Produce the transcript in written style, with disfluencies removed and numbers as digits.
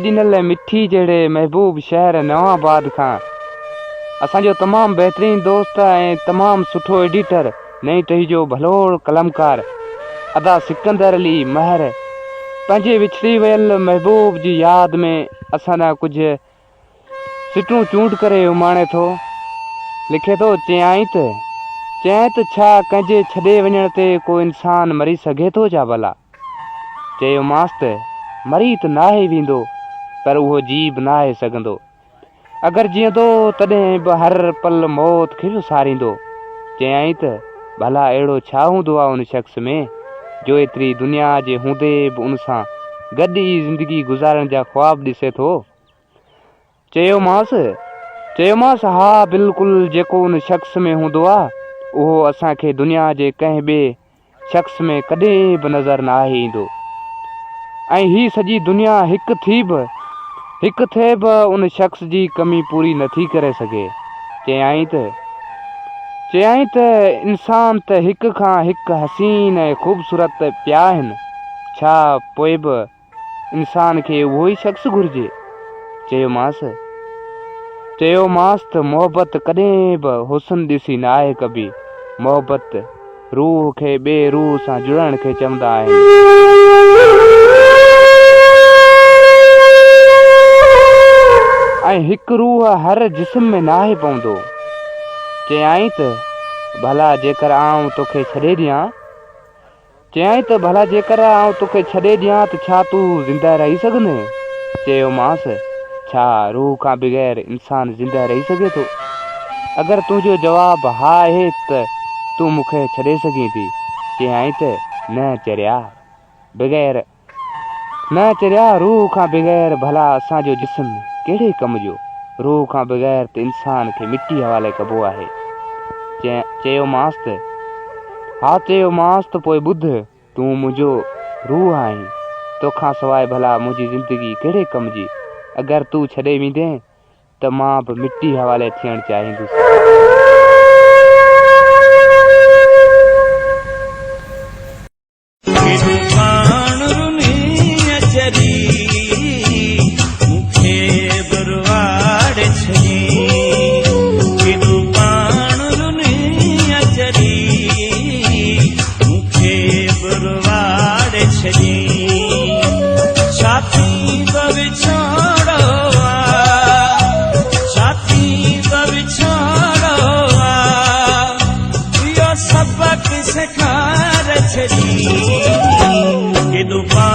ڏنل مٺي جهڙي محبوب شهر نئون آباد کان اسان جو تمام بهترين دوست ۽ تمام سٺو ايڊيٽر نئين ٽهي جو ڀلوڙ قلمڪار ادا سڪندر علي مهر پنهنجي وڇڙي ويل محبوب جي ياد ۾ اسان ڏانهن ڪجهه سٽون چونڊ ڪري اماڻي ٿو. لکي ٿو، چيائين ته، چيائين ته ڇا ڪنهن جي ڇڏي وڃڻ تي ڪو انسان مري سگهي ٿو ڇا ڀلا؟ چيومانس ته، مري ته ناهي ويندو پر اهو جي به ناهي سگهندو. اگر جيئندو تڏهن به هر پل موت کي پيو ساريندو. چيائين ته، ڀلا اهڙو ڇا هوندو آ ان شخص ۾ جو ايتري دنيا جي هوندي به ان سان گڏ ئي زندگي گذارڻ جا خواب ڏسي ٿو؟ چيومانس، چيومانس ها بلڪل جيڪو ان شخص ۾ هوندو آ اهو اسان کي دنيا جي ڪنهن ٻئي شخص ۾ ڪڏهن به نظر ناهي ايندو ۽ هي سڄي دنيا هڪ ٿي به هڪ ٿئي به ان شخص جي ڪمي پوري نٿي ڪري سگهي. چيائين ته چيائين ته انسان ته هڪ کان هڪ حسين ۽ خوبصورت پيا آهن ڇا پوء به انسان کي اهو ئي شخص گهرجي؟ چيومانس. چيومانس ته محبت ڪڏهن به حسن ڏسي ناهي ڪبي. محبت روح کي ٻئي روح سان جڙڻ کي چوندا آهن. ۽ هڪ روح هر جسم ۾ ناهي پوندو. چيائين ته ڀلا جيڪر آئون توکي ڇڏي ڏيان؟ چيائين ته ڀلا جيڪر آئون توکي ڇڏي ڏيان ته ڇا تون زنده رهي سگهندين؟ چيومانس، ڇا روح کان بغير انسان زنده رهي سگهي ٿو؟ اگر تنهنجو جواب ها آهي ته تون مون کي ڇڏي سگهين ٿي. چيائين ته نه چريا! بغير نه چريا! روح کان بغير ڀلا اسان جو جسم ڪهڙي ڪم جو؟ روح کان بغير ته انسان کي مٽي حوالي ڪبو آهي. چيومانس ته ها چيومانس ته پوء ٻڌ، تون منهنجو روح آهين، توکان سواء ڀلا منهنجي زندگي ڪهڙي ڪم جي؟ اگر تون ڇڏي ويندين ته مان به مٽي حوالي ٿيڻ چاهيندس. ڪيڏو پاڻ رني چري، مون کي به روئاڙي ڇڏي. ڪيڏو پاڻ رني چري، مون کي به روئاڙي ڇڏي. ڇا ٿيندو وڇوڙو آ، ڇا ٿيندو وڇوڙو آ. اهو سبق سيکاري ڇڏي. ڪيڏو پاڻ.